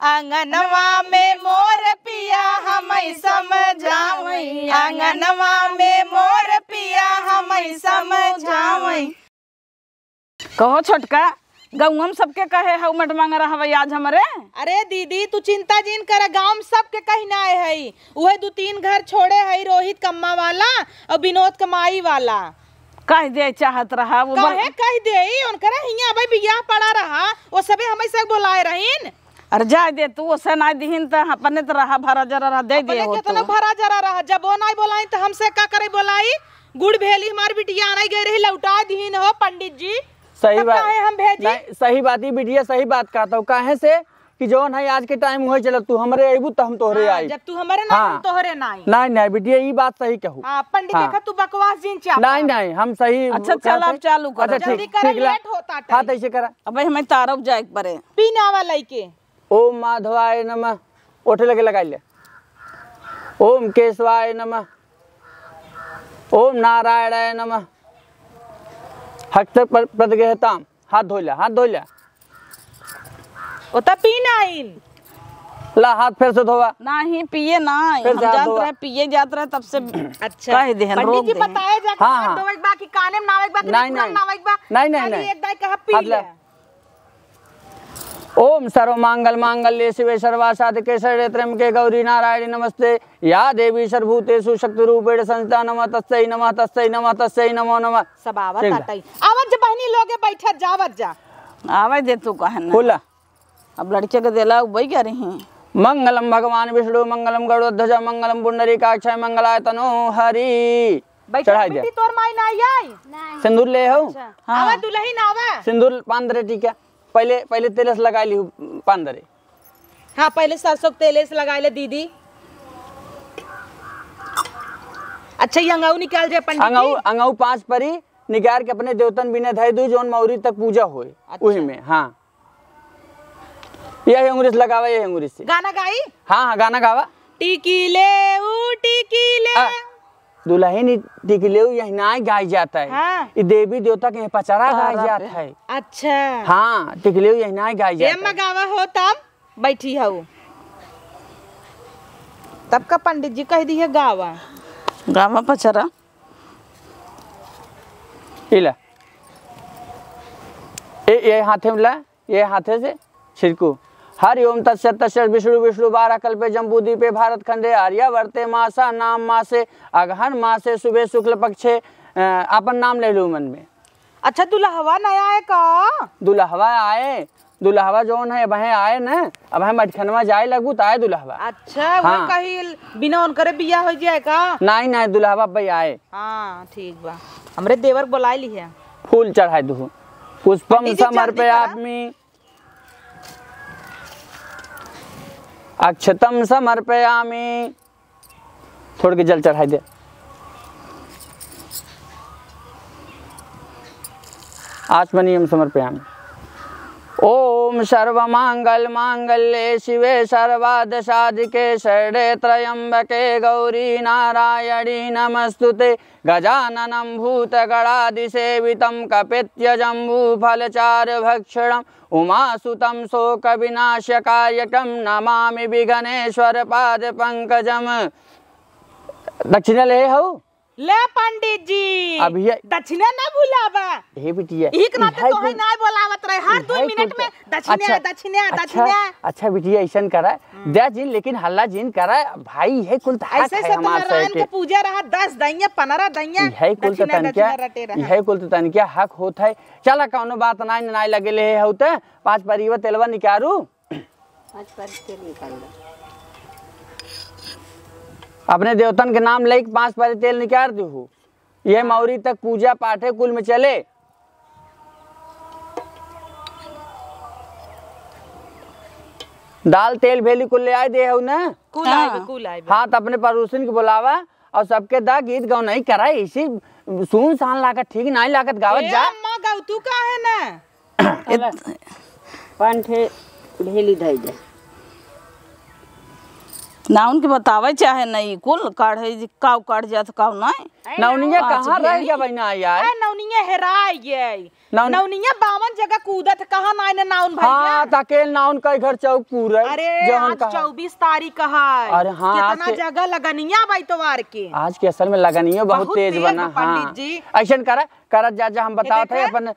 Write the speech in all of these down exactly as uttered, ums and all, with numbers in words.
आंगनवा में मोर पिया हमई समझावई, आंगनवा में मोर पिया हमई समझावई। कहो छोटका, गउँवा में सबके कहे हउ मटमंगरा हवइ आज हमरे? अरे दीदी, तू चिंता जिन कर, गाँव में सबके कहिनाए हई। उहे दू तीन घर छोड़े हई, रोहित कम्मा वाला अउर विनोद कमाई वाला। कह दे चाहत रहा वो बल- काहे कह देई, उनकरे हियाँ अबे बियाह पड़ा रहा, वो सबे हमई से बोलाए रहीन। अरे जाए दे तू, ओसे नाई दिहिन त अपने त रहा, भरा जरा रहा, दे दे अपने हो केतना तो। भरा जरा रहा, जब वो नाई बोलाइन त हमसे का करे बोलाई? गुड़ भेली हमार बिटिया आनाई गई रही, लौटा दिहिन हो पंडित जी। सही तब बात। काहे हम भेजी? नहीं, सही बात, ई बिटिया सही बात कहत हउ। काहे से कि जौन है आज के टाइम उहे चलत, तू हमरे अइबू त हम तोहरे हाँ, आई। जब तू हमरे नाई, हाँ। हम तोहरे नाई। नहीं, नहीं बिटिया, ई बात सही कहू। हाँ, पंडित हाँ। देखा तू बकवास जिन चाह। नहीं, नहीं, हम सही अच्छा, चल कहत अब हई। चालू कर। अच्छा, जल्दी ठीक, करा, ठीक ला। लेट होता हाँ, टाइम। त ऐसे करा। अब हमें तारव जाए के परे। पीना वाला लइके। ओम माधवाय नमः। ओठे लगे लगाई ले। ओम केशवाय नमः। ओम नारायणाय नमः। हस्त प्र-, प्रदगृहताम। हाथ धो ले, हाथ धो ले। ओता पी नाइन। ला, हाथ फिर से धोवा। नहीं, पिए ना। फिर से हम हाथ जानत धोवा। रहे, पिए जात रहे, तब से अच्छा। कह देहन, पंडित रोक जी देहन। बताए जा कि हाँ, हाथ हाँ। धोवे के बा कि काने में नावे के बा कि नहीं, नावे के बा। नहीं, नहीं, खाली नहीं। एक दाई कहा पी हाथ ले। ले। ओम सर्व मांगल मांगल्ये शिवे सर्वासाधिके शरण्ये त्र्यंबके गौरी नारायणी नमस्ते। या देवी सर्वभूतेषु शक्ति रूपेण संस्थिता नमः तस्यै नमः तस्यै नमः तस्यै नमो नमः। सब आवत ठीक बा। आटई। आवत जा बहिनी लोगे बैठत जावत जा। आवे दे तू कहन। बोला। अब लड़के के देला उबई क्या रही। मंगलम भगवान विष्णु मंगलम गरुड़ध्वज मंगलम पुंडरीकाक्ष मंगलाय तनो हरि। बैठा चढ़ाई दे। बेटी, तोर माई ना आई? सिंदूर ले हो? अच्छा। हाँ। आवा दुल्हन आवा। सिंदूर पान दरे टीका। पहले, पहले तेल से लगा ली पान दरे। हाँ, पहले सरसों के तेल से लगा ले दीदी। अच्छा, ये अंगाऊ निकाल दे पंडित जी। अंगाऊ, अंगाऊ पाँच परी निकाल के अपने देवतन बिने धई दू, जौन मौरी तक पूजा होए। अच्छा। उही में, हाँ। यही अंगुरी से लगावा, यही अंगुरी से। गाना गाई? हाँ, हाँ, गाना गावा। टिकी ले, ऊ टिकी ले। आ, दुल्हन ई टिकी ले, ऊ यही नाई गाई जात है। हाँ। ई देवी देवता के पचरा गाई जात है। अच्छा। हाँ, टिकी ले, ऊ यही नाई गाई जात है। ए मगावा हो तब बैठी हऊ। तब का पंडित जी कह दिए गावा। गावा पचरा। इला। ए, ये हाथे में ला। ये हाथे से छिड़कू। हरि ओम तस्य तस्य विष्णु विष्णु बारह कल्पे जम्बू द्वीपे भारत खंडे आर्यावर्ते मासा नाम मासे अगहन मासे शुभे शुक्ल पक्षे, अ, आपन नाम ले लू मन में। अच्छा, दुल्हवा नया आए का? दुल्हवा आए, दुल्हवा जौन है, अबहें आए न, अबहें मटखनवा जाए लगू त आए दुल्हवा। अच्छा, वो हाँ। कही बिना उनकरे बियाह हो जाए का? नाई, नाई, दुल्हवा अबे आए। हाँ, ठीक बा। हमरे देवर बोलाए ली है। फूल चढ़ाए दू। पुष्पम पंडित जी, जल्दी करा। समर्पयामि। अक्षतम समर्पयामि। थोड़ के जल चढ़ाई दे। आचमनीयम समर्पयामि। ओम सर्व मांगल मांगल्ये शिवे सर्वार्थ साधिके शरणे त्र्यंबके गौरी नारायणी नमस्तुते। गजाननं भूतगणादिसेवितं कपित्थजम्बूफलचारुभक्षणम् उमासुतं शोकविनाशकायकं नमामि विघ्नेश्वरपादपङ्कजम्। दक्षिणा ले हऊ? ले पंडित जी, अब ये दक्षिणा ना भुलावा। हे बिटिया, इही के नाते इहे तोहे कुल, नाय बोलावत रहे, हर इहे दो मिनट कुल में त-, दक्षिणा, अच्छा, दक्षिणा, अच्छा, दक्षिणा। अच्छा बिटिया, ऐसन करा, हम्म। दे जिन, लेकिन हल्ला जिन करा, भाई, इहे कुल त हक ऐसे है से तो हमार नारायण सर के। के पूजा रहा, दस दइया, पनरह दइया, इहे कुल त दक्षिणा, तनकिया, दक्षिणा रटे रहा। इहे कुल त तनकिया हक होत है। चला, कौनो बात नाई, नाई लगे ले हऊ त पाँच परिवा तेलवा निकारू। पाँच परी तेल निकाल लो। अपने देवतन के नाम लेके पाँच परी तेल निकाल दू। ये मौरी तक पूजा पाठे कुल में चले। दाल तेल भेली कुल ले आए दे हऊ ना? कुल आए बे, हाँ। कुल आए बे। हाँ, त अपने पड़ोसिन के बुलावा और सबके दा गीत गौनई करा। ऐसी सुनसान लागत, ठीक नाई लागत गावत ए जा। अम्मा, गाऊ तू काहे ना? इत- पाँच ठे भेली धई दे। ना उनके बतावे चाहे नहीं, कुल काढ़े जी, काऊ काढ़ जात, काऊ नहीं। नौनिया पाँच कहाँ रह भेली। गया बहिना यार? ए, नौनिया हेराय गई। नाउन। नौनिया बावन जगह कूदत, कहाँ नाइन नाउन भइया? हाँ, तके नाउन कई घर चौक पूरे, अरे, जवन आज कहा। चउबीस तारीख है। अरे हाँ, आज कितना के जगह लगनिया बा इतवार के। आज के असल में लगनियो बहुत बहुत तेज तेज बना, बा, पंडित हाँ। जी। अइसन करा, करत जा, जा, हम बतावत है देखा? अपन।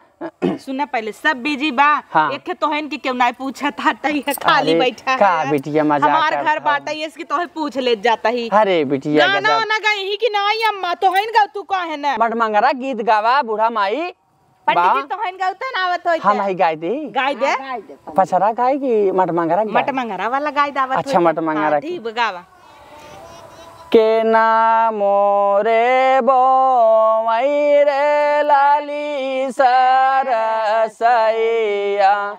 सुना पहले, सब busy बा। हाँ। एक तोहन के केहू नाई पूछत हटई है, खाली अरे, बैठा का है। बिटिया मजाक हमार करत घर हऊ। बाटई, इसकी तोहे पूछ लेत जात ही। अरे बिटिया, गाना गजब। वाना गई ही कि नाई अम्मा? तोहन गाउ तू का है ना? मटमंगरा गीत गावा, बूढ़ा माई। पंडित जी, बा। तोहन गाउ त ना आवत होई हम त। ही गाय दी। गाय दे। हाँ, गाय दे, पंडित। पचरा गाय की मटमंगरा गाय? मटमंगरा वाला गाय दावत अच्छा, होई त। मटमंगरा हाँ, की। ठीक बा, गावा। के ना मोरे बोवई रे लाली सरसैया,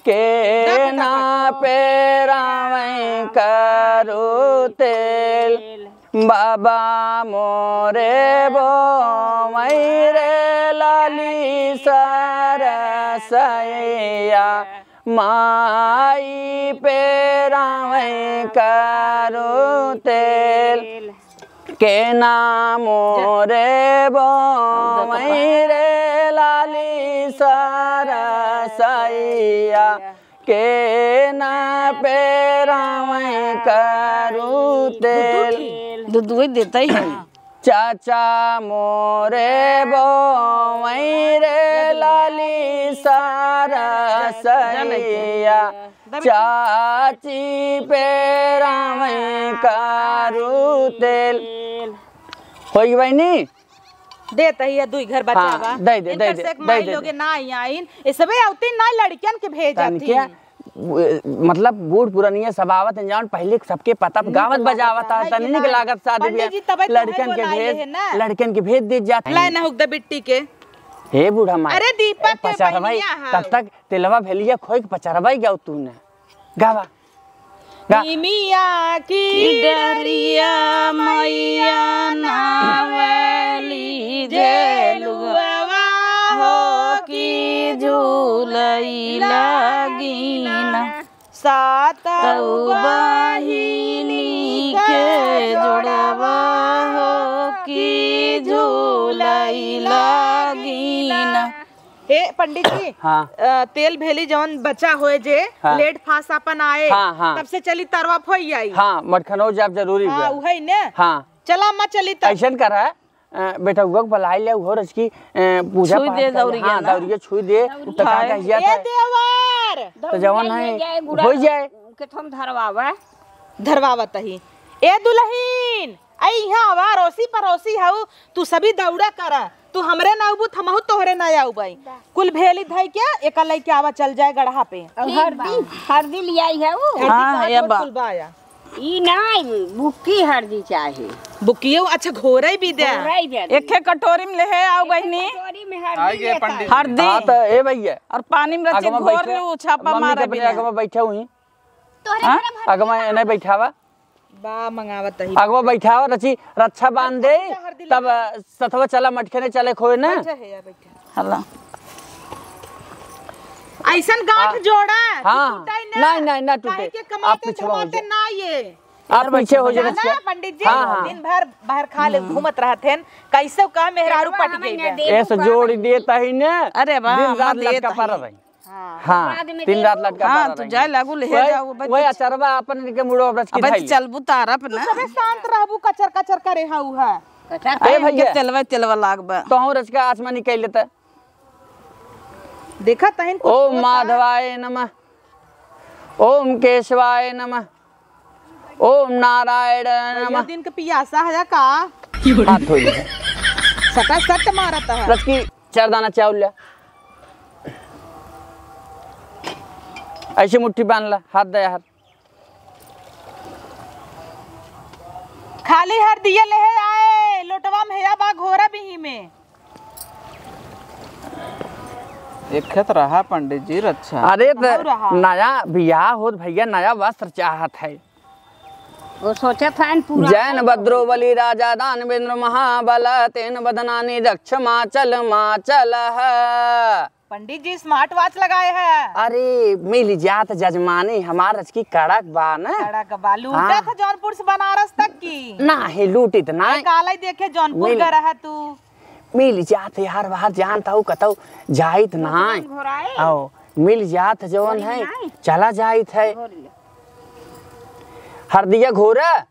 के ना पेरावई करू तेल, बाबा मोरे बोवई रे लाली सरसैया, माई पेरावई करू तेल, के ना मोरे बोवई रे लाली सरसैया, के ना पेरावई करू तेल। दूध देता ही है। चाचा मोरे बोवई रे लाली सरसैया, चाची पेरावई करू तेल। होई बहिनी? देत ही, दुई घर बचावा। हाँ, दे दे, इनकर दे दे, से एक दे माई दे, लोगे दे। ना आई आइन, ए सबे औती ना लड़कियन के भेजत तन ही। के, उ, मतलब बूढ़ पुरनिया सब आवत हैं, जौन पहले सबके पता नीक गावत लागत बजावत है, है, है तनी कि नीक ना? लागत शादी पंडित ब्याह। जी, तबे तो लड़कन है के बोलाइले भेज, है ना। लड़कन के भेज दे जात है। लाई ना हुक दे बिट्टी के। हे बूढ़ा माई। अरे दीपक ए, के पचरवाई, बहिनिया है। तब तक तेलवा भेलिया खोई के पचरवाई गाओ तू ने। गावा। गा। निमिया की डरिया मैया नावेली झेलुआ हो कि झूलई लागिन। सातौ बहिनी के जोड़वा हो कि झूलई लागिन। हे पंडित जी, हाँ। अ, तेल भेली जौन बचा होए जे, हाँ। लेट फास अपन आए, हाँ, हाँ। तब से चली तरवा फोई आई। हाँ, मटखनो जाब जरूरी हाँ, बा। उहई ने। हाँ। चला अम्मा चली तब। अइसन करा, अ, बेटउआ के बुलाई ले, उहो रचकी, अ, पूजा छुई पाठ दे कर ले। दौरिया हाँ, ना। दौरिया छुई दे, दौरिया। तो का हाय। कहिया ए था? देवर! तो जौन दौरिया है, ले जाए, गुड़ा होइ जाए। के थम धरवावा। धरवावत ही। ए दुलहिन, आई इहाँ आवा, अड़ोसी पड़ोसी हऊ, तू सभी दौड़ा करा। तू हमरे ना अउबू, त हमहू तोहरे ना अउबई। बा। कुल भेली धई के, एका लइके आवा, चल जाए गड़हा पे। और ठीक हरदी, बा। हरदी लियाई है ऊ। हरदी हाँ, कहाँ ये तोर बा। कुल बा या? ई ना, बुक्की हरदी चाही। बुक्कियो, अच्छा, घोरई भी दे। घोरई दे दी। एके कटोरी में लेहे आउ बहिनी। कटोरी में हरदी आइए लेता पंडित है। जी। हरदी। हाँ, तो ए भैया। और पानी में रची अगवा घोर बैठे, लू, छापा मम्मी के मारे अपने बिना। अगवा बैठे हुई। तोहरे हाँ? घर में अगवा हरदी एने बैठावा। बा, मंगावत ही। अगवा बैठावा, रची रच्छा बांध दे, अच्छा, हरदी तब लेके। सथवा चला मटके ने चले खोए ना। बैठा है यार, बैठा। हला। अइसन गांठ आ, जोड़ा कि हाँ। टूटे ना। नहीं, नहीं, ना टूटे। काहे के आप कमाते, पीछे हो धमाते जाओ। ना ये। आप पीछे हो जाओ, जाना बच्चा। है पंडित जी, हाँ, हाँ। दिन भर बाहर खा ले, हम्म। घूमत रहत हैं, कैसे का मेहरारू तेलवा पट हमें गई ना बे। दे ऐसे दू जोड़ी का। देता ही ना, अरे वाह, दिन रात हम लटका देता पड़ा ही। रही। हाँ। हाँ, बाद में दिन रात देखो। लटका हाँ, पड़ा तू रही। जाए लागू, ले वही, जाओ, वो वही बच्चे। अचरवा अपन के मुड़ो रच के अबे धइले। चलबू तारप तू ना। सबे शांत रहबू, कचर कचर करे हऊ है। कचर ए करे। भैया। के तेलवा, तेलवा लागबा। तो हम रच के आसमानी कह लेता। देखा तहिन कुछ ओम होता। माधवाय नमः, ओम केशवाय नमः, ओम नारायण भैया नमः। दिन के पियासा है का? हाथ धो ले। सटा सट मारत है। रच की चार दाना चाउर ले। ऐसे मुट्ठी बांध ला, हाथ दे यार। खाली हरदिया लेहे आए, लोटवा में हेया बा घोरा बिही में। एक खेत रहा पंडित जी, रच्छा। अरे त और रहा। नया बियाह होत भैया, नया वस्त्र चाहत है। वो सोचत है न पूरा जैन भद्रो बलि राजा दानवेंद्र महाबल, तेन बदनानि रक्ष माचल माचल है। पंडित जी smart watch लगाए हैं। अरे, मिल जात जजमानी हमार रच की कड़क बा न। कड़क बा, लूटत हाँ। है जौनपुर से बनारस तक की। नाही, लूटित नाही। काला ही देखे जौनपुर मिल- का रहा तू। मिल जात है यार, बाहर जानत हऊ कतऊ जाइत नाहीं। घोराए? आओ, मिल जात जवन घोरी है, नाहीं? चला जाइत है। घोरी ले। हरदिया घोरा।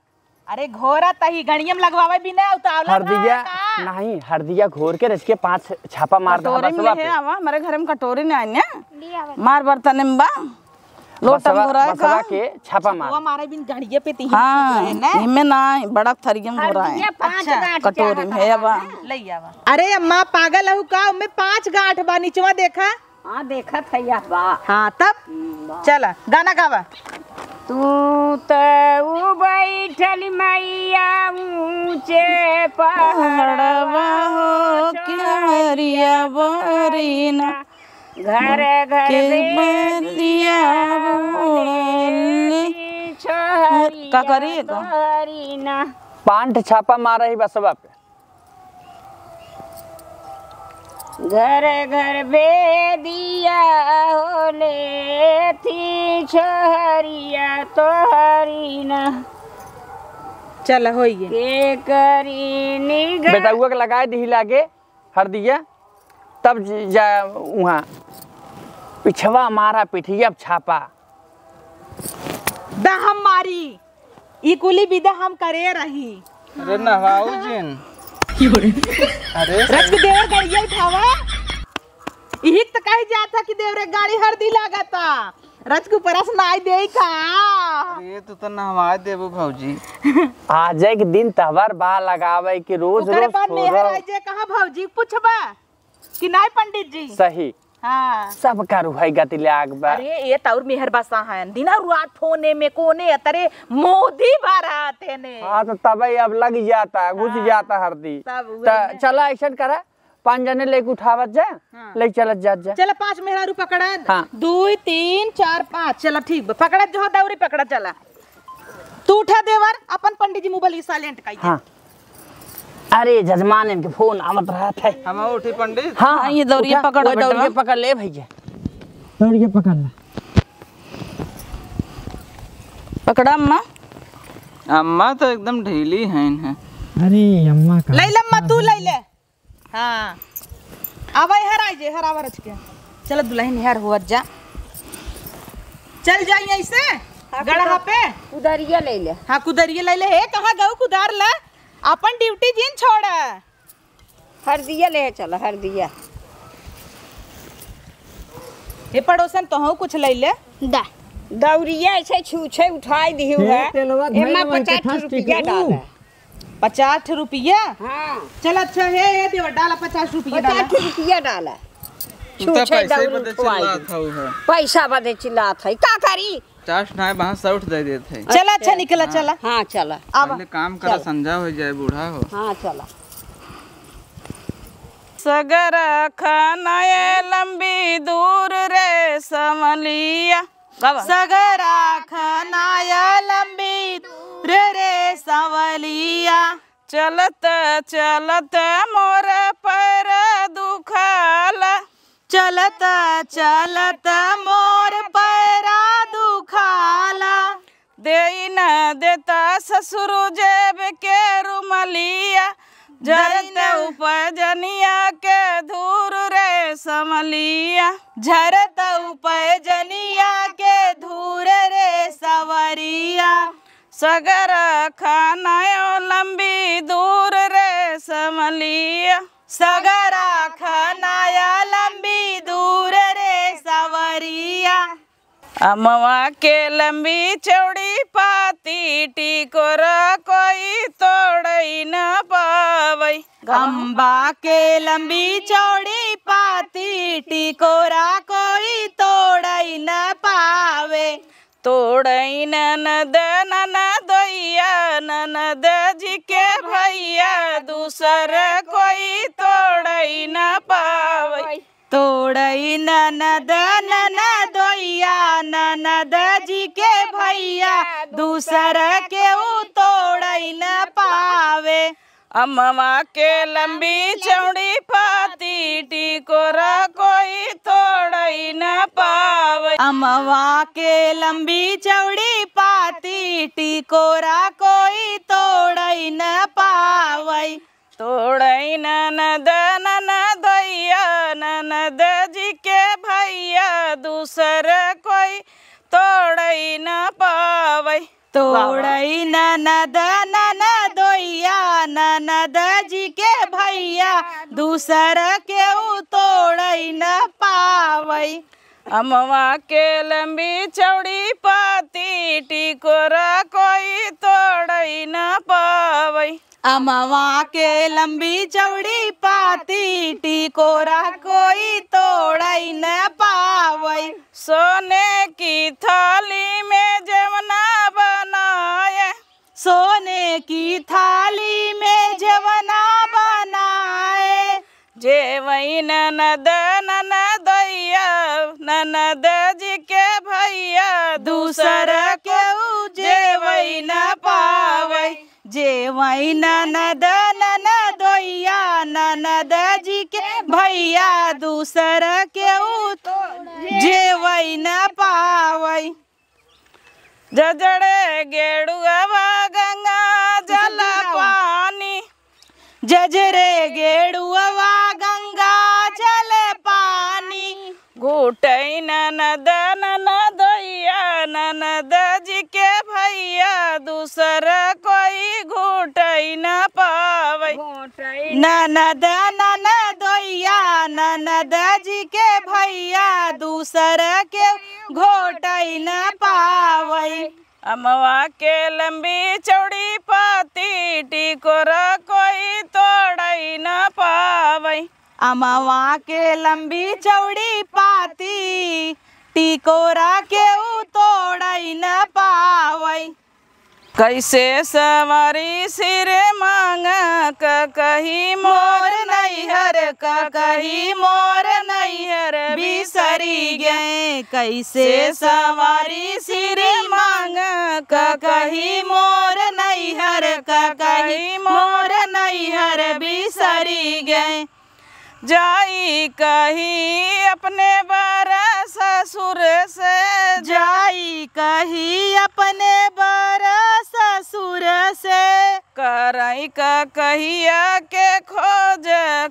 अरे घोरा तही गणियम लगवावे भी ना, उतावला हरदिया ना का? नहीं, हरदिया घोर के रच के पाँच छापा मार दे कटोरी में बसवा ले पे। आवा, हमारे घर में कटोरी नहीं आई ना। ले आवा। मार बर्तन में बा। लोटा बसवा, घोराए बसवा का? के छापा मार। छापवा मारे बिन गाड़िए पे तीन हाँ, चीज रहे ना। इमे ना, बड़ा थरिया में घोराए। हरदिया पाँच अच्छा। गांठ कटोरी चाहत में है बा। ले आवा। अरे अम्मा, पागल हऊ का? उमे पाँच गांठ बा, निचवा देखा। हाँ, देखत है यह बा। हाँ, तब? हम्म, बा। चला, गाना गावा। तू त उ बैठल मैया ऊंचे पहाड़वा हो, केवरिया बरी ना। घर घर के बेदिया बेदिया बोले, बोले, छोहरिया का करी तो? तोहरी ना। पांठ छापा मारा ही बसवा पे। घर घर बेदिया होले थी छोहरिया तोहरी ना। चल, होइए। के करी निगाह। बेटउआ के लगाए दिही लागे। हरदिया, तब ज-, जा उहाँ पिछवा मारा पिठिया छापा। द हम मारी, ई कुली विदा हम करे रही। अरे नहवाऊ जिन। अरे रच के देवर गाड़िया उठावा। इही त कही जात है कि देवरे गाड़ी हरदी लागता। रच के ऊपरा से नाई देई का? अरे तू तो नहवाए देबू भौजी। आज एक दिन तहवार बा लगावे के रोज ओकरे रोज बाद छोड़ो। मेहर आई जे कहाँ भौजी पूछबा? कि नाई पंडित जी? सही। हाँ। सब का रुहई गति ले आग बा। अरे, ये तौर मेहर बसा है। दिना रुआत फोने में कोने अतरे मोदी भरा थे ने। हाँ, तो तबे अब लग जाता, घुस हाँ, जाता हरदी। तब उहे त में। चला ऐसन करा, पाँच जने लेके उठावत जा, हाँ। लेके चलत जात जा। चला, पाँच मेहरारू पकड़ा। हाँ। दुई, तीन, चार, पाँच। चला, ठीक बा। पकड़त जो हो, दौरी पकड़ा, चला। तू उठा देवर, अपन पंडित जी मोबाइल silent कई दे। हाँ। अरे जजमान, इनके फोन आवत रहत है। हम उठी पंडित। हाँ, हाँ, ये दौरिया उठा, पकड़ वो बेटवा। दौरिया पकड़ ले भैया। दौरिया पकड़ ला। पकड़ा अम्मा। अम्मा तो एकदम ढीली हैं इन्हें। अरे अम्मा का ले ले अम्मा, तू ले ले। हाँ। आवा, हर आई जे, हर आवा रच के। चल दुल्हन, हर होत जा। चल जाई ऐसे, हाँ, गड़हा कुदा-, पे। कुदरिया ले ले। हाँ, कुदरिया ले ले। हे, कहाँ गऊ कुदार ला? अपन duty जिन छोड़। हरदिया ले चल, हरदिया। हे पड़ोसन, तोहू कुछ ले ले। दा। दौरिया ऐसे छूछे उठाई दिहू हे, है। तेलवा एमा धइल वही पचास के ठस रुपया टिकू। डाला। पचास रुपया? हाँ। चल अच्छा, हे, हे देवर, डाला पचास रुपया डाला। पचास रुपया डाला। तू तो छूछे पैसे दौड़ बदे उठवाई चिल्लात दी। हऊ है। पैसा बदे चिल्लात है, का करी? पचास नाय, वहाँ से उठ दे देत है। चल अच्छा, अच्छा। निकला, हाँ। चला। हाँ, चला। आवा। पहले काम करा, चल। संझा हो जाए, बूढ़ा हो। हाँ, चला। सगरा खानाया लंबी दूर रे समलिया। बाबा। सगरा खानाया लंबी दूर रे सवलिया। चलत चलत मोर पैर दुखाला। चलत चलत मोर पैर दुखाला। देई न देता ससुर जेब के रुमलिया। झरत उपजनिया के धूर रे समलिया। झरत उपजनिया के धूर रे सवरिया। सगरा खानायो लंबी दूर रे समलिया। सगरा खानाया लंबी दूर रे सवरिया। अमवा के लंबी चौड़ी पाती टिकोरा कोई तोड़ई न पावई। अम्बा के लंबी चौड़ी पाती टिकोरा कोई तोड़ई न पावे। तोड़ई ननद ननदोइया, ननद जी के भैया, दूसर कोई तोड़ई न पावई। तोड़ई ननद ननदोइया, ननद जी के भैया, दूसर केहू तोड़ई न पावे। अमवा के लंबी चौड़ी पाती, टिकोरा कोई तोड़ई न पावई। अमवा के लंबी चौड़ी पाती, टिकोरा कोई तोड़ई न पावई। तोड़ई ननद दूसर कोई तोड़इ न पावइ। तोड़इ ननद ननदोइया, ननद जी के भइया, दूसर केहू तोड़इ न पावइ। अमवा के लंबी चौड़ी पाती, टिकोरा कोई तोड़इ न पावइ। अमवा के लंबी चौड़ी पाती, टिकोरा कोई तोड़इ न पावइ। सोने की थाली में जेवना बनाए। सोने की थाली में जेवना बनाए। जेवइ ननद ननदोइया, ननद जी के भइया, दूसर केहू जेवइ न पावइ। जेवइ ननद ननदोइया, ननद जी के भइया, दूसर केहू जेवइ न पावइ। जजरे गेड़ुआ गंगा जल पानी। जजरे गेड़ुआ गंगा जल पानी। घूटइ ननद ननदोइया, ननद जी के भइया, दूसर कोई घूटइ न पावइ। ननद ननदोइया, ननद जी के भइया, दूसर केहू घोटइ न पावइ। अमवा के लंबी चौड़ी पाती, टिकोरा कोई तोड़इ न पावइ। अमवा के लंबी चौड़ी पाती, टिकोरा केहू तोड़इ न पावइ। कइसे संवारी सिर माँग, ककही मोर नइहर, ककही मोर नइहर बिसरी गए। कइसे संवारी सिर माँग, ककही मोर नइहर, ककही मोर नइहर बिसरी गए। जाई कही अपने बर ससुर से, जाई कही अपने बर ससुर से। करई ककहिया के खोज,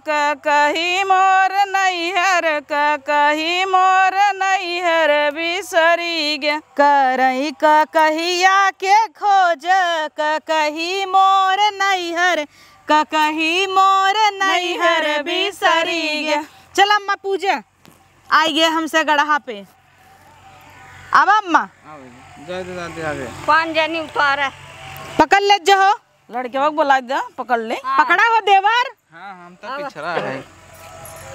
ककही मोर नइहर, ककही मोर नइहर बिसरी गे। करई ककहिया के खोज, ककही मोर नइहर, ककही मोर नइहर बिसरी गे। चल अम्मा पूजा, आइ गे हमसे गड़हा पे। अब अम्मा। हाँ भैया, जय दे दादी आगे। पाँच जनी उतारे। पकड़ ले जो हो। लड़के को बोला दे, पकड़ ले। हाँ। पकड़ा हो देवर। हाँ, हम तो पिछड़ा है।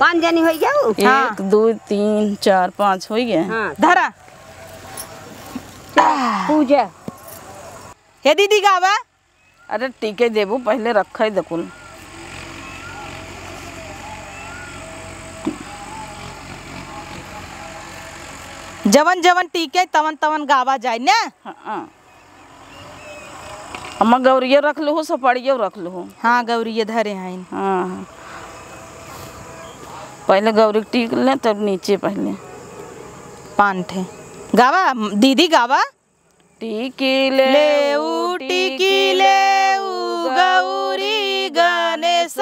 पाँच जनी होइ गया हो? हाँ। एक, दो, तीन, चार, पाँच होइ गए। हाँ। धरा। पूजा। हे दीदी गावा। अरे टीके देबू, पहिले रखे दे कुल। जवन जवन टीके तवन तवन गावा जाए ने। हाँ। अम्मा गौरियो रख लूहू, सपड़ियो रख लूहू। हाँ, गौरिये धरे हैं। हाँ। पहिले गौरी के टीक ले, तब नीचे पहिले। पान ठे। गावा, दीदी गावा। टिकी लेऊ, टिकी लेऊ, गौरी गणेश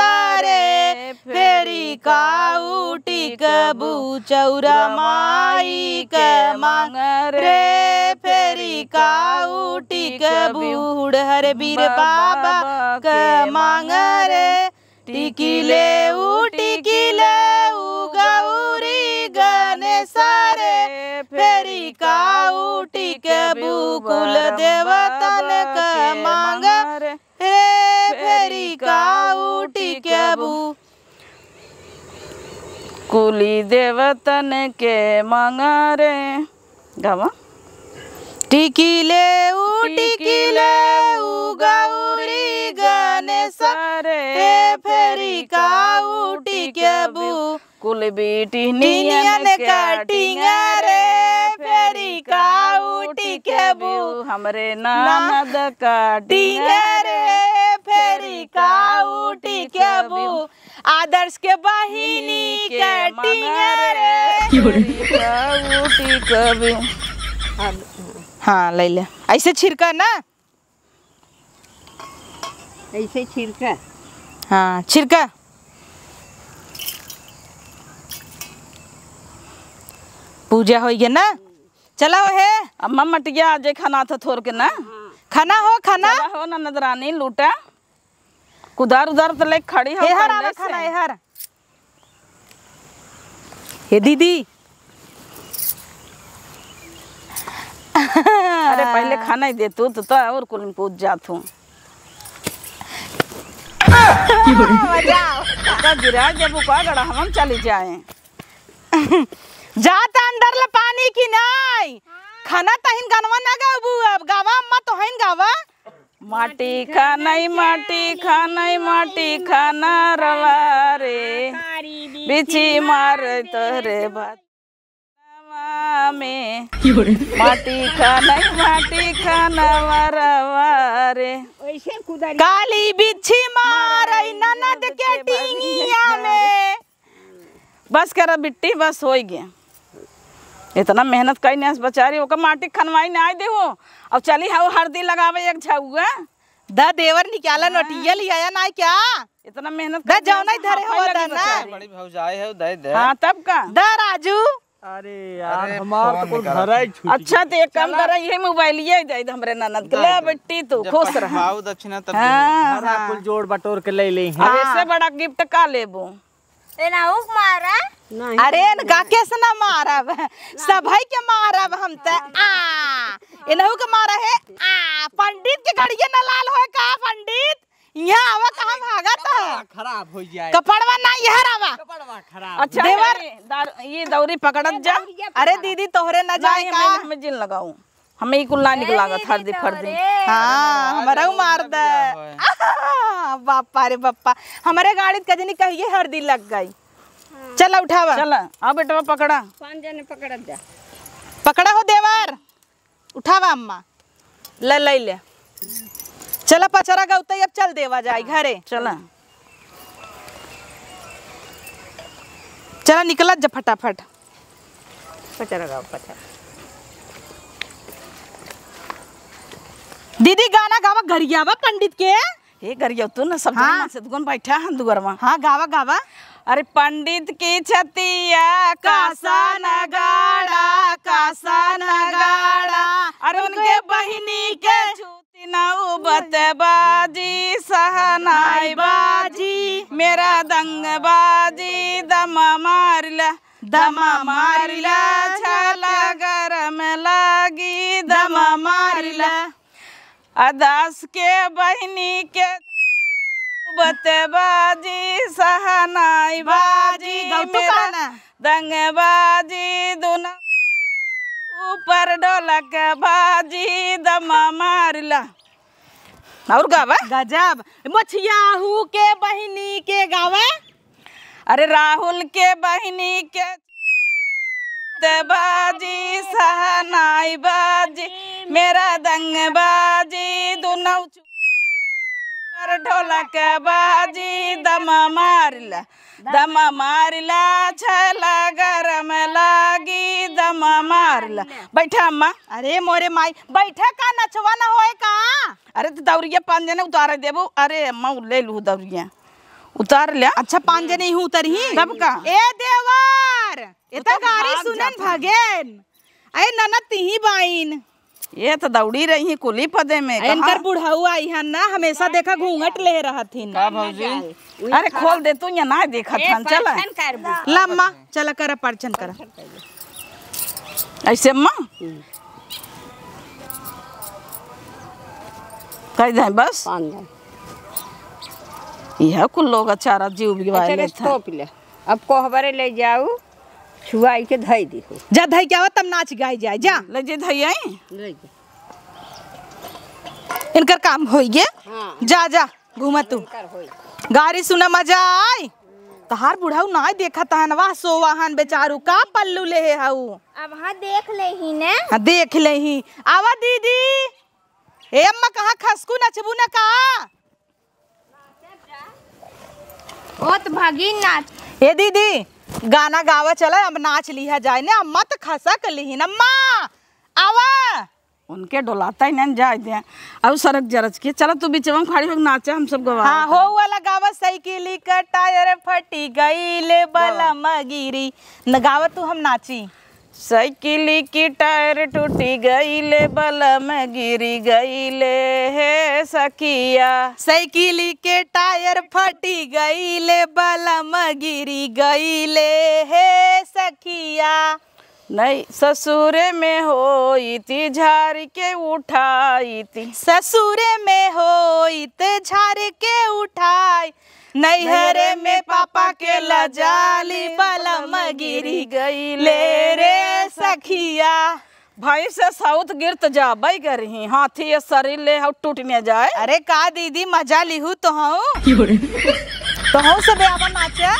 रे, फेरी काऊ टिकबू चौरा माई के मांग रे, फेरी काऊ टिकबू हुड़हर बीर बाबा के मांग रे। टिकी लेऊ, टिकी लेऊ, गौरी गणेश रे, फेरी काऊ टिकबू कुल देवतन के मांग रे, फेरी काऊ टिकबू। कुली देवतन के मांग रे। गावा। टिकी लेऊ, टिकी लेऊ, गौरी गणेश रे, फेरी काऊ टिकबू। कुल बिटिहनियन के टिंग रे, फेरी काऊ टिकबू। हमरे ननद का टिंग रे, फेरी काऊ टिकबू। आदर्श के बहिनी के टिंग रे। टिंग रे। हाँ, ले ले। ऐसे छिड़का ना। ऐसे छिड़का। हाँ, छिड़का। पूजा होइगे ना? चला हो हे। अम्मा मटिया आज खाना था थोर के ना। खाना हो, खाना। चला हो ना नजरानी लूटा। कुदार उदार त लेके खड़ी हो हेहर पहले आवा से। खाना, हेहर। हे दीदी। अरे पहले खाना ही दे तू, तू तो और कुल में पूछ जात हूँ। का गिरा जब वो का गड़ा हम चली जाए। जात अंदर ले पानी की नाई। खाना तहिन गनवा ना गाबू, अब गावा अम्मा तोहिन गावा। माटी खानई, माटी खानई, माटी खाना रवा रे, बिछी मार तोरे भात में। माटी खानई, माटी खाना रवा रे। काली बिछी मारई ननद के टींगिया में। बस करा बिट्टी, बस होई गया। इतना मेहनत कई ने बेचारी, ओकर माटी खनवाई ना दे हो। और चली हाउ हरदी लगावे एक झउआ। द देवर निकाला हाँ। नोटिया लियाया ना क्या? इतना मेहनत द कई ने जौना ही धरे हाफाई हो लगी द ना। बेचारी। बड़ी भौजाई है, दे दे। हाँ, तब का? द राजू। अरे यार, अरे, हमार फोन तो कुल निकाला। भराई छूट अच्छा, गया। तो एक काम चला। करा, ये मोबाइलिया ही दे दे हमरे ननद के। दे ले दे। बिट्टी, तू जब खुश कहीं रहा। पाऊ दक्षिणा तब हाँ, देबो। भरा हाँ। कुल जोड़ बटोर के ले ले हैं। अब हाँ। इससे बड़ा गिफ्ट का लेबो? एनहू के मारा। नहीं। अरे, इनका कैसे ना मारब? सबही के मारब हम त। आ, इनहू के मारा है। आ, पंडित के घड़िया न लाल होए का पंडित? यहाँ आवा, कहाँ भागत है? खराब हो जाए। कपड़वा ना, यहाँ आवा। कपड़वा खराब। अच्छा, देवर। ये दार-, ये दौरी पकड़त जा। अरे दीदी, तोहरे न जाए नहीं, का? हमें, हमें जिन लगाऊ। हमें ई कुल ना निक ए लागत, दीदी हरदी फरदी। तोरे। हाँ, अरे, हमरा उ मार दे। आहा, बापा रे बापा, हमरे गाड़ी के कजनी कहिए हरदी लग गई। हाँ। चला उठावा। चला, आ बेटवा पकड़ा। पाँच जने पकड़त जा। पकड़ा हो देवर, उठावा अम्मा, ले ले ले। चला पचरा गौतई, अब चल देवा जाई घरे। चला। चला निकलत जा फटाफट। पचरा गाओ, पचरा। दीदी गाना गावा गरियावा पंडित के। हे गरिया तू ना सब हाँ। मन से दुगन बैठा हन दुगरवा। हाँ गावा गावा। अरे पंडित की छतिया कासन गाड़ा, कासन गाड़ा। अरे उनके बहिनी के छूती नौबत बाजी, सहनाई बाजी, मेरा दंग बाजी, दमा मारिला, दमा मारिला, छाला गरम लागी, दमा मारिला। अदास के बहिनी के बत बाजी, सहनाई बाजी, बाजी, गौतू मेरा गाना। दंग बाजी, दुना ऊपर ढोलक बाजी, दमा मारिला। और गावा? गजब। मछियाहू के बहिनी के गावा। अरे राहुल के बहिनी के त बाजी, सहनाई बाजी, मेरा दंग बाजी, दुनौ पर ढोलक बाजी, दमा मारिला, दमा मारिला, छला गरम लागी, दमा मारिला। बैठा अम्मा। अरे मोरे माई, बैठा का नचवा न होए का? अरे तो दौरिया पाँच जने उतारे देबो। अरे अम्मा, उ ले लू दौरिया। उतार ल्या। अच्छा, पाँच जने ही उतरही? तब का? ए देवर, ए तो तो गारी भाग सुनन जात है। भगेन। अरे ननद तिही बाइन। ये तो दौड़ी रही है कुली पदे में, अरे इनकर कहाँ? बुढ़ऊ आई हन ना, हमेशा देखा घूंघट ले रहत हिन। का भौजी? अरे खोल दे तू, यहाँ ना देखत ए, हन, चला। परछन करबू। लम्मा, चला करा परछन करा। ऐसे अम्मा? हम्म। कह दे बस। पाँच जन। यह कुल लोग अचारा जीव बिवाए अच्छा, लेत हैं। तोप ले। अब कोहबरे ले जाऊ, छुआई के धई दिहु। जा धई के आवा, तब नाच गाई जाए, जा। ले जे धई आई। ले जे। इनकर काम होई गे। हाँ। जा, जा, घूमा तू। इनकर होई। गारी सुना, मजा आई। तहार बुढ़ऊ नाय देखत हन, वाह सोवाहन बेचारू, का पल्लू लेहे हऊ। अब हाँ देख लेही ने। हाँ, देख लेही। आवा दीदी। ए अम्मा, कहाँ खसकू नचबू न का? होत भगिन नाच। ए दीदी, गाना गावा चला, अब नाच लिहा जाए ने, अम्मा त खसक लिहिन। अम्मा, आवा। उनके डोलाता ही नहीं जाए दे। अब सरक जरच के, चला तू बीचवा में खड़ी हो नाचा, हम सब गवा। हाँ, हो वाला गावा, साइकिल का टायर फटी गई ले गवा। बलम गिरी। न गावा तू, हम नाची। साइकिल के टायर टूटी गईले, बलम गिरी गईले हे सखिया। साइकिल के टायर फटी गईले, बलम गिरी गईले हे सखिया। नहीं, ससुरे में होइत झार के उठाइत। ससुरे में होइत झार के उठाई, नैहरे में पापा के लजाली, बलम गिरी गईले रे सखिया। भाई से साउथ गिरत जाबै करही, हाथी ये शरीर ले हौ टूट न जाए। अरे का दीदी, मजा लिहू तोहू? तोहू सब आवा नाचे।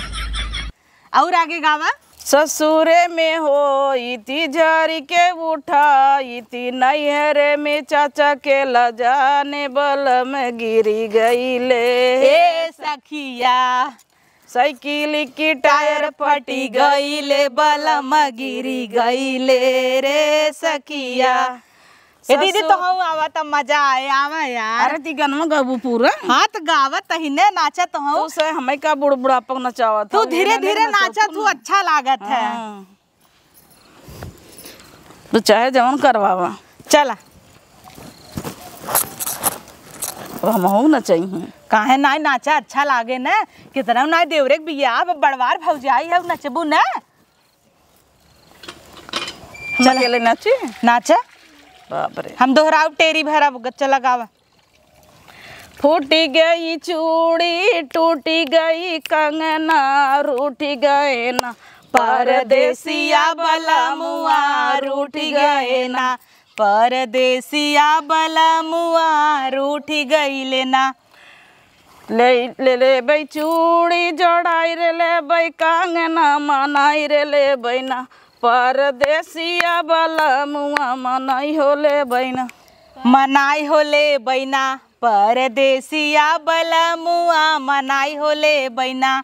और आगे गावा। ससुरे में होइत झार के उठाइत, नैहरे में चाचा के लजाने, बलम गिरी गईले ए सखिया। साइकिल के टायर फटी गईले, बलम गिरी गईले रे सखिया। ए दीदी, ससुर तोहू आवा त मजा आए, आवा यार। अरे ती गनवा गाबू पूरा। हाँ, त गावत ही ने, नाचा तोहू। तू से हमें का बूढ़ बुढ़ापक नचावत तू हऊ, धीरे ये ना धीरे नहीं नचाओ नाचा, तू तू ना। अच्छा लागत है। हाँ। तू चाहे जवन करवावा। चला। अब हमहू नचाई हैं। काहे नाई नाचा, अच्छा लागे न। कितना नाई देवरे के बियाह, अब बड़वार भौजाई है, नचबू न। हम चला। अकेले नाची? नाचा। बाप रे। हम दोहराव टेरी भरा गच्चा लगावा। फूटी गई चूड़ी, टूटी गई कंगना, रूठी गए ना परदेसिया बलमुआ, रूठी गए ना परदेसिया बलमुआ, रूठी गईले ना। ले, ले लेबै चूड़ी जोड़ाई रे, लेबै कंगना मनाई रे, लेबै ना परदेसिया बलमुआ, मनाई हो लेबै ना। मनाई हो लेबै ना परदेसिया बलमुआ, मनाई हो लेबै ना।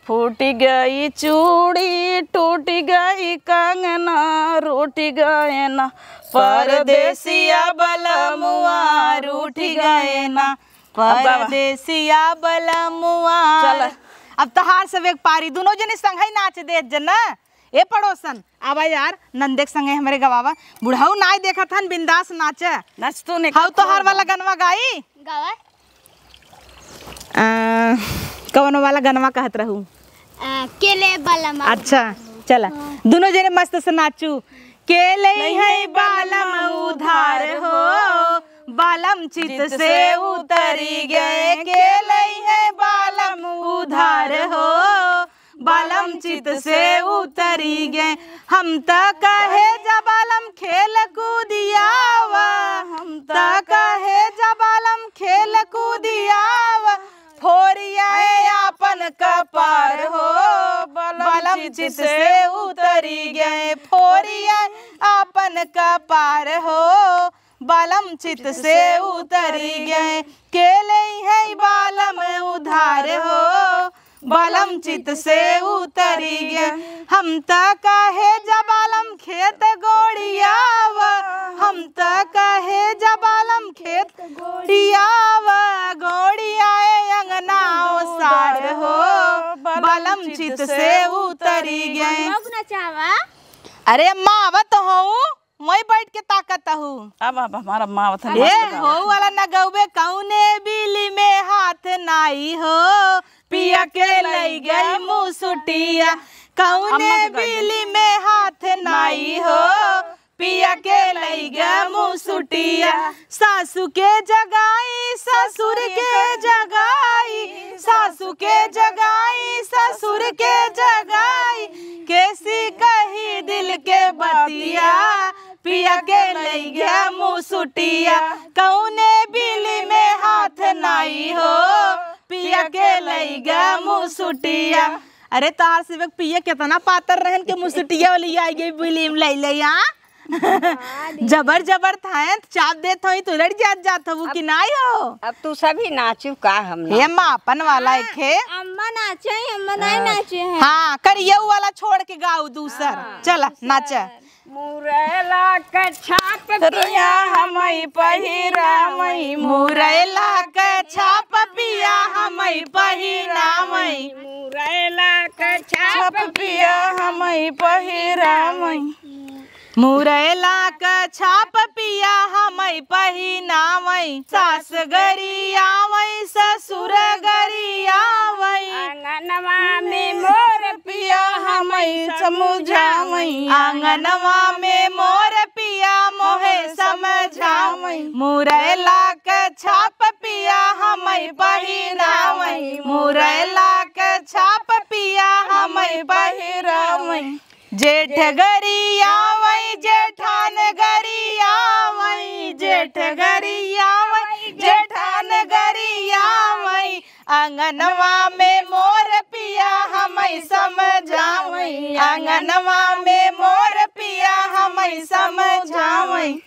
फूटी गई चूड़ी, टूटी गई कंगना, रूठी गए ना परदेसिया बलमुआ, रूठी गए ना अब बाबा। परदेसिया बलमुआ। चल। अब तहार सब एक पारी, दुनो जने संघई नाच देत जना। ए पड़ोसन, आवा यार, नंदे के संगे हमरे गवावा। बुढ़ऊ नाई देखत हन, बिंदास नाचे। नाच तू ने हऊ तोहार वाला गनवा गाई। गावा। आ, कौन वाला गनवा कहत रहू? आ, के ले बलम। अच्छा, चला। हाँ। दुनो जने मस्त से नाचू। के ले है बालम उधार हो, बालम चित से उतरी गए। के ले है बालम उधार हो, बालम चित से उतरी गए। हम त कहे जा बालम खेल कूदियावा, हम त कहे जा बालम खेल कूदियावा। फोरिया आपन कपार हो, बालम चित से उतरी गए। फोरिया आपन कपार हो, बालम चित से उतरी गए। के ले है बालम उधार हो, बालम चित से उतरी गए। हम त कहे जा बालम खेत गोड़ियावा, हम त कहे जा बालम खेत गोड़ियावा, गोड़ियाए अंगना ओसार हो, बालम चित से उतरी गए। अब नचावा। अरे अम्मा, आवत हूँ। वहीं बैठ के ताकत हूँ। अब, अब हमारा माँ आवत है, ए, मस्त गावत। हो वाला न गौबे, कौने बिली में हाथ नाई हो, पिया के लई गई मुसुटिया। कौने अम्मा के गाई दे। बिली में हाथ नाई हो, पिया के लई गई मुसुटिया। सासू के जगाई, ससुर के जगाई, सासू के जगाई, ससुर के जगाई। कैसी कही दिल के बतिया, पिया के लई गया मुसुटिया। कौने बिली में हाथ नाई हो, पिया के लई गया मुसुटिया। अरे तार सेवक पिया कितना पातर रहन के मुसुटिया वाली आई गई बिली में लई ले, हाँ? जबर जबर थायन चाप देत हई तो लड़ जात जात हबू कि नाई हो? अब तू सभी नाचू का हम हे नाचू? मापन वाला हाँ, एक है। अम्मा नाचे हैं, अम्मा नाई हाँ। नाचे हैं। हाँ, करियऊ वाला छोड़ के गाऊ दूसर। हाँ, चला, दूसर। नाचे। मुरैला के छाप पिया हमई पहिरावई, मुरैला के छाप पिया हमई पहिरावई। मुरैला के छाप छाप पिया हमई पहिरावई। मुरैला क छाप पिया हमइ पहिनावइ, सास गरियावइ ससुर गरियावइ। आंगनवा में मोर पिया हमइ समुझावइ, आंगनवा में मोर पिया मोहे समझावइ। मुरैला क छाप पिया हमइ पहिरावइ, मुरैला क छाप पिया हमइ पहिरावइ। जेठ गरियावइ जेठान गरियावइ, जेठ गरियावइ जेठान गरियावइ। आंगनवा में मोर पिया हमइ समझावइ, आंगनवा में मोर पिया हमइ समझावइ।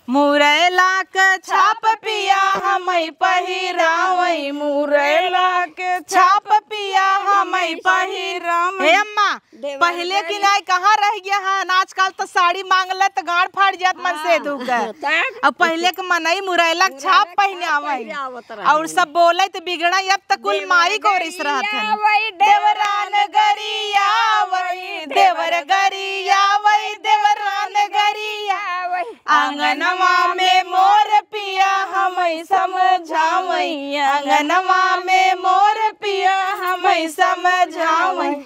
मुरैला क छाप पिया हमइ पहिरावइ, मुरैला क छाप पिया हमइ पहिरावइ। हे अम्मा, देवर पहिले की गरी- नाई कहाँ रह गया है? आजकल तो साड़ी मांगले तो गांड फाड़ जात मन से हाँ। दुख है। तब? अब पहिले के मनई मुरैला क छाप मुरैला क छाप पहिनावइ। पहिरावत रहे। और सब बोले तो बिगड़ा, अब तो कुल माई को रिस रहत है। देवर गरियावइ, देवरान गरियावइ, देवर गरियावइ, देवरान गरियावइ। आंगनवा में मोर पिया हमइ समझावइ, आंगनवा में मोर पिया हमइ समझावइ।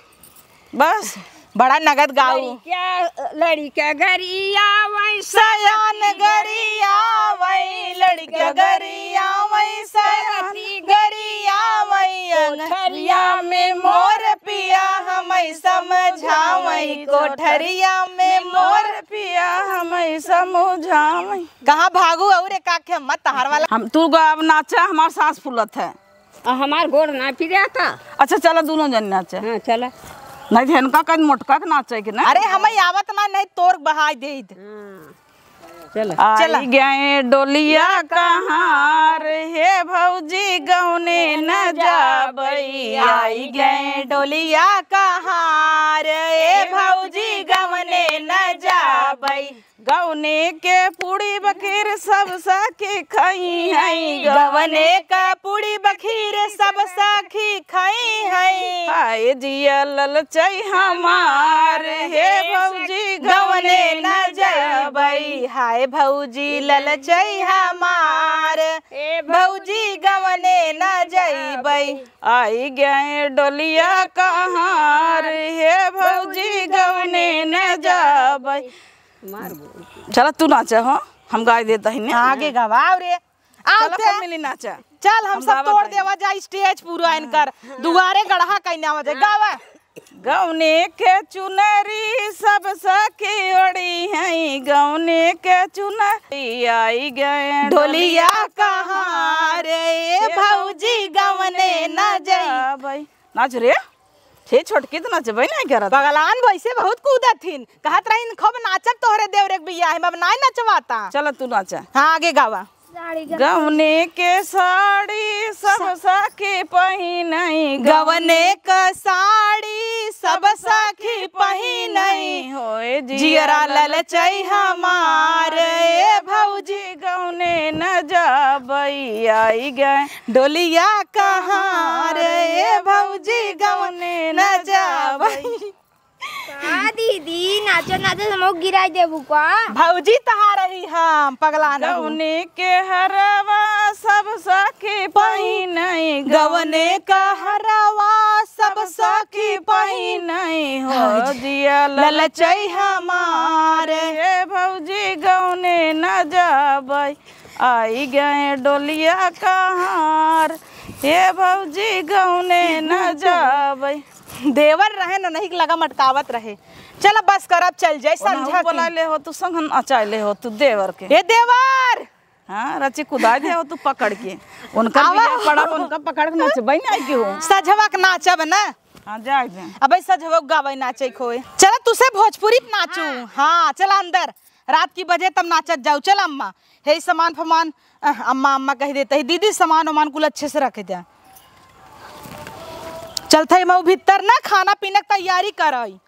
बस, बड़ा नगद गाऊ। लड़िका, लड़िका गरियावइ, सयान गरियावइ, लड़िका गरियावइ, सयान गरियावइ। कोठरिया में मोर पिया हमइ समझावइ, कोठरिया में मोर पिया हमइ समझावइ। कहाँ भागू और एक आँख मत तहार वाला। हम तू गाव नाचा, हमार सांस फूलत है। आ, हमार गोड़ ना पिराता। अच्छा, चला, दोनों जन नाचे। हाँ, चला। नहीं तो इनका कहीं मोटका के नाचे के ना। अरे, हमइ आवत ना, नहीं तोर बहाई देइत। हाँ, चला। आई चला। गए डोलिया कहार, हे भौजी गौने न जाबई। आई गए डोलिया कहार, हे भौजी गौने न जाबई। गौने के पूड़ी बखीर सब सखी खई हई। गौने का पूड़ी बखीर सब सखी खई हई। हाय जिया ललचई हमार, हे भौजी गौने न जइबई। हाय भौजी ललचई हमार, हे भौजी गौने न जइबई। आई गए डोलिया कहार, हे भौजी गौने न जाबई। चला तू नाचे हो, हम गाय देत हई ने। आगे गवाओ रे। आओ चला ते। पद्मिनी नाचा। चल हम हम सब गावत तोड़ हई। देवा जा stage पूरा इनकर। दुआरे गढ़ा कइने आवा जाए। गावा। गौने के चुनरी सब सखी ओढ़ी हई, गौने के चुनरी आई गए डोलिया कहार, ए भौजी गौने न जाबई। नाच रे। हे छोटकी, तो नचबे नहीं करत। पगलान वैसे बहुत कूदत हिन, कहत रहिन खूब नाचब तोहरे देवरे के बियाह में, अब नाई नचवाता। चल तू नाचा। हाँ, आगे गावा। गवने के साड़ी सब सखी पहिनई, गवने क साड़ी सब सखी पहिनई, होए जियरा ललचई हमार, ए भौजी गौने न जाबई, आई गए डोलिया कहार, ए भौजी गौने न जाबई। का दीदी, नाचत नाचत हमहू गिराई देबू का? भौजी तहार ही हम पगला न हो। गौने के हरवा सब सखी पहिनई, गौने का हरवा सब सखी पहिनई, हो जिया ललचई हमार, हे भौजी गौने न जाबई। आई गए डोलिया कहार, हे भौजी गौने न जाबई। देवर रहे न, नहीं लगा मटकावत रहे। चल अब बस कर, अब चल जाए, ओनहु संझा के। बोला ले हो तू, संग नचाए ले हो तू देवर के। ए देवर! हाँ, रची कुदाई दे हो तू पकड़ के। उनका आवा बिया हो। पड़ा, उनका पकड़ के नचबई नहीं आई के हो। सझवा के नाचब ना। हाँ, जाए दे। अबे सझवा के गावे नाचे खोए। चल तुसे भोजपुरी नाचू। हाँ। हाँ, चल अंदर। रात की बजे तब नाचत जाऊ। चल अम्मा, हे सामान फमान, अह, अम्मा, अम्मा कह देते ही, दीदी सामान वामान कुल अच्छे से रख दे। चलत ही मऊ भीतर ना खाना पीना के तैयारी करई।